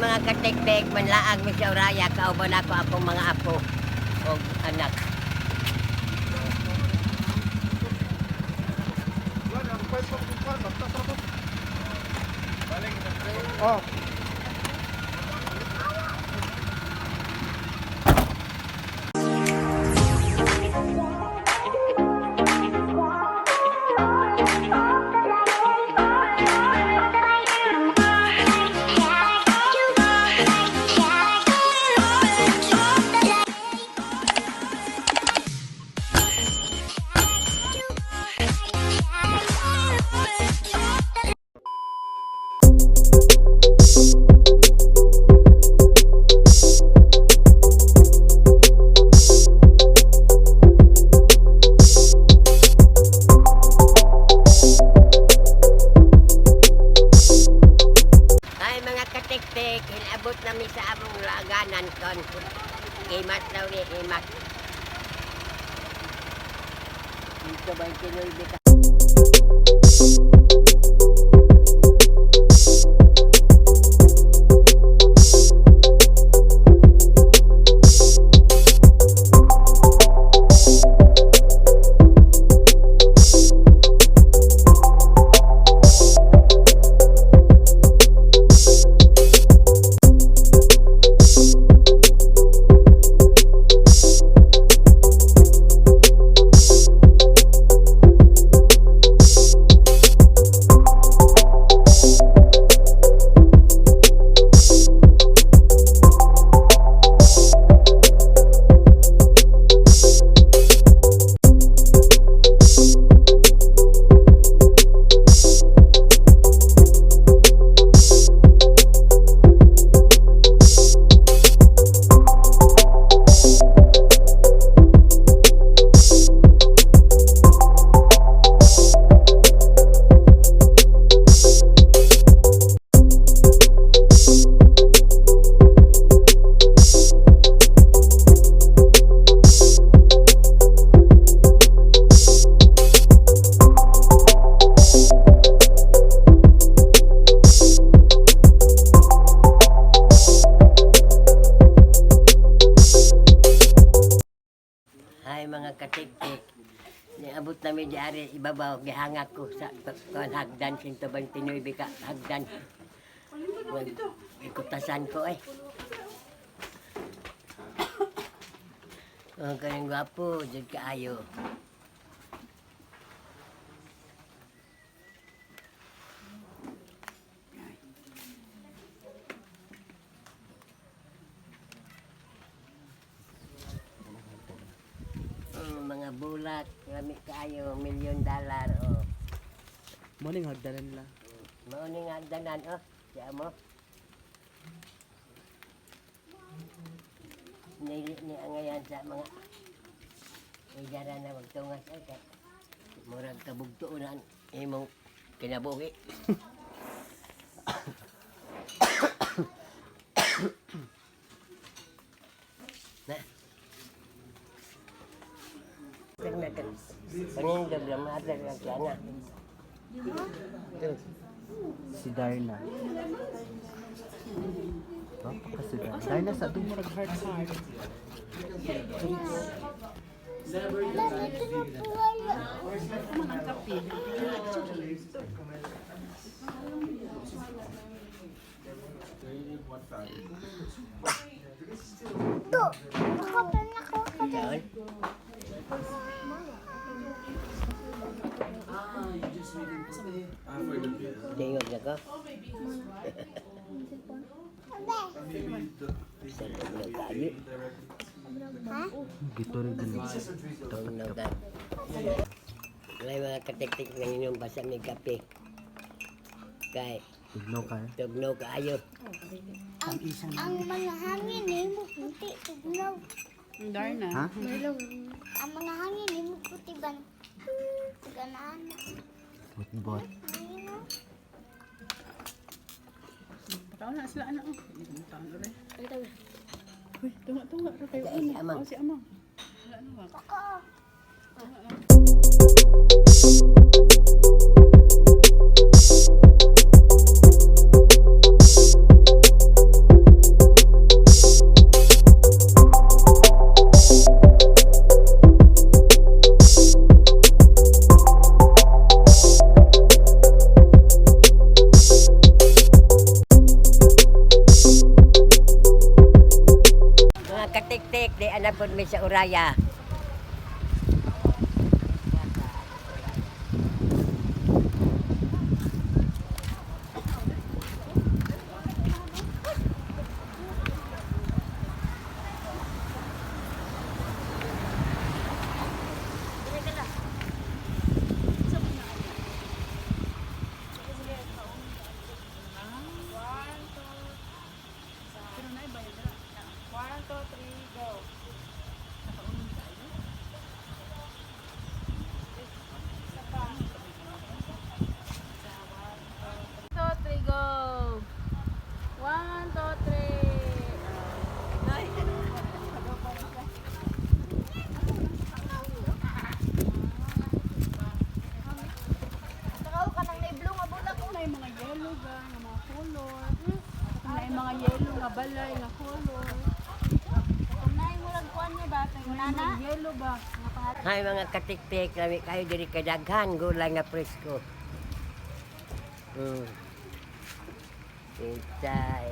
Mga katiktik, manlaag mi sa Uraya, kauban ako akong mga apo o anak. Oh. Ay, mga katiktik, hilabot nami sa among laaganan kon. Imat daw ni imat. Dito ba yung tinuloy ka? Ay, mga katiktik, niabot nami di ari ibabaw, gihangak ko sa kon hagdan 129 ka hagdan. Ikutasan ko eh. Ang kaning gwapo, jud kaayo. Mga bulak, lami kaayo, milyon dollar oh. Morning hagdanan la. Mao ni nga hagdanan oh. Siya mo. Ni ni angayan sa mga idara na magtungas ay kay murag kabugto na ang imong kinabuhi. Na. Panindog lang, maatar lang siya na. Si Darna. Baka ka si Darna. Darna sa doon. Murag heart heart. Man ang kape. Yaon. Tingog na ko. Sa loob ng kayo. Gito rin din. Tugnaw ka. May mga katiktik ng inyong basa may kape. Kay, Tugnaw ka. tugnaw kaayo. Ang mga hangin eh, mo puti, tugnaw. Ang Darna. Ha? Ang mga hangin eh, mo puti ban. Ganaan. Bot-bot. Hangin oh. Pakaon na sila anak. Oh. Hindi ko makaon ulit. Uy, tunga-tunga ra kayo. Si Amang. Oh, si Amang. Wala na ba? Ako. Tunga lang. pod mi sa Uraya. One, two, three, go. Two, three, go. One, two, three. Ay. Takaw ka nang naiblong nga bulak. May mga yellow ga, nga mga color. May mga yellow nga balay nga color. Kung naay murag kuan nga ba, May mga yellow ba? Hi mga katiktik, lami kayo diri kay daghan gulay nga presko. Itay.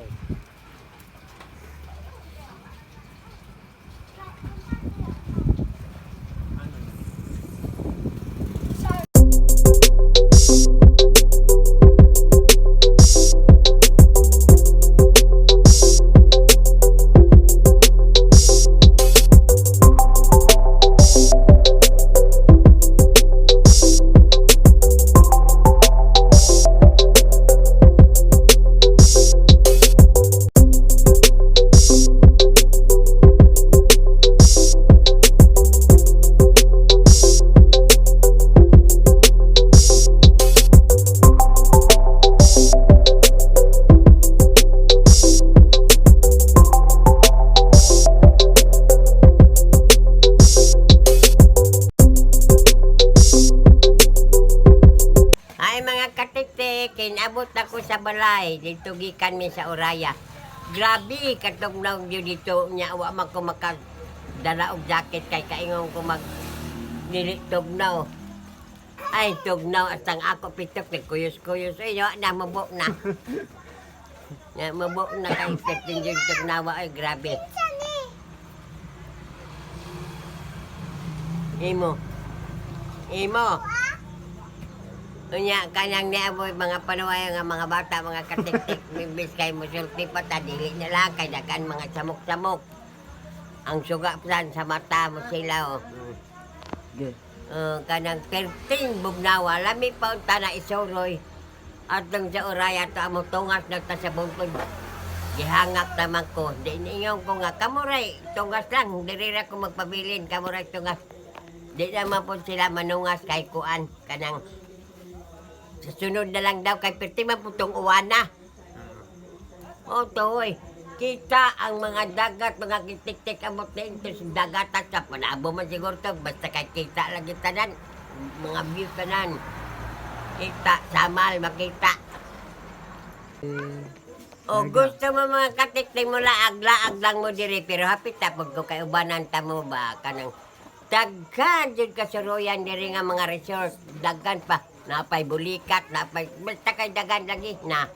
Hi mga katiktik, kinabot ako sa balay dito gikan mi sa Uraya. Grabe katong naong gyud dito nya wa man ko makadala og jacket kay kaingon ko mag dili tugnaw. Ay tugnaw atang ako pitok nagkuyos-kuyos ay wa na mabok na. Na mabok na kay 15 yung tugnawa ay grabe. Imo. Imo. Unya kanang niaboy mga panuway nga mga bata mga katiktik mibis kay musulti pa ta dili na lang kay daghan mga samok-samok. Ang suga plan sa mata mo sila oh. Ge. Kanang 13 bugnawa lami pa unta na isuroy. Atong sa Uraya to amo tungas na ta sa bungkod. Gihangap naman ko. Di niingon ko nga kamuray tungas lang diri ra ko magpabilin kamuray tungas. Di naman po sila manungas kay kuan kanang sa sunod na lang daw kay perti man po tong uwana. O toy, kita ang mga dagat, mga kitik-tik amot na ito sa dagat at sa panabo man siguro to, basta kay kita lagi tanan, mga view tanan. Kita, samal, makita. O gusto mo mga katiktik mo laag, laag lang mo diri, pero hapit tapos ko kay ubanan ta mo ba, kanang daghan jud kasuruyan diri nga mga resort, daghan pa. Napay bulikat, napay, basta kay daghan lagi na.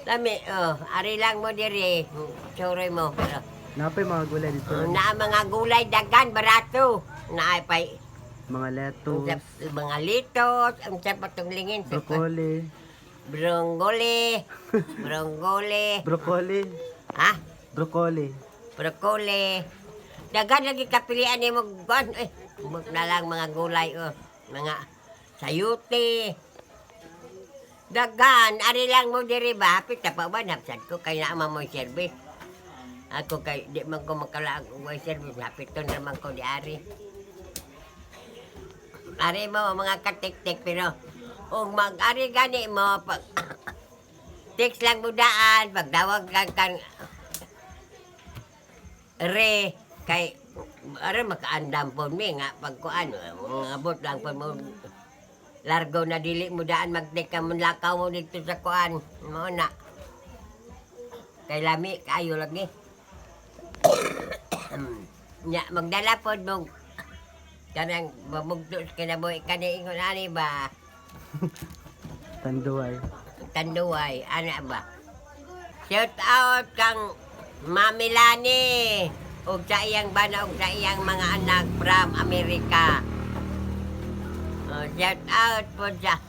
Lami, oh, ari lang mo diri, suroy mo, pero Napay mga gulay dito. oh, na mga gulay daghan, barato. Naapay, Mga lettuce, mga litos, ang sa patunglingin. broccoli, Brongoli, brongoli, broccoli, ha? broccoli. Broccoli. Daghan lagi kapilian nimo kuan eh. Umot na lang mga gulay oh, mga sayute. Daghan ari lang mo diri ba hapit ta pa ba hapsad ko kay naa man mo service. Ako kay di man ko makalaag og way service hapit ton ra man ko di ari. Ari mo mga katiktik pero og mag-ari gani mo pag text lang mo daan pagdawag kang kan re kay are makaandam po mi nga pagkuan ngabot lang po mo largo na dili mo daan magtik ka mo lakaw mo dito sa kuan mo na kay lami kaayo lagi nya magdala pod mo kanang mamugto sa kinabuhi kani ingon ani ba Tanduay. tanduay ana ba shout out kang Mami Lani. Ug sa iyang bana ug sa iyang mga anak from Amerika. Oh, shout out po sa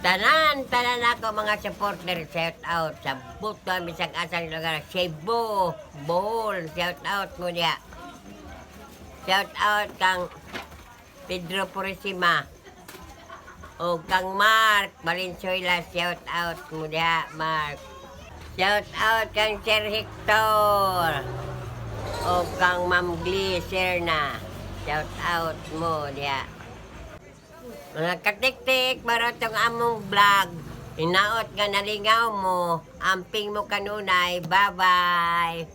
tanan, tanan ako mga supporter, shout out sa Butuan, bisag asang lugar, Cebu, Bohol, shout out mo niya. Shout out kang Pedro Purisima. O kang Mark Valenzuela, shout out mo niya, Mark. Shout out kang Sir Hector. O kang Ma'am Glee Serna. Shout out mo niya. Mga katiktik, maratong among vlog. Hinaot nga nalingaw mo. Amping mo kanunay. Bye-bye.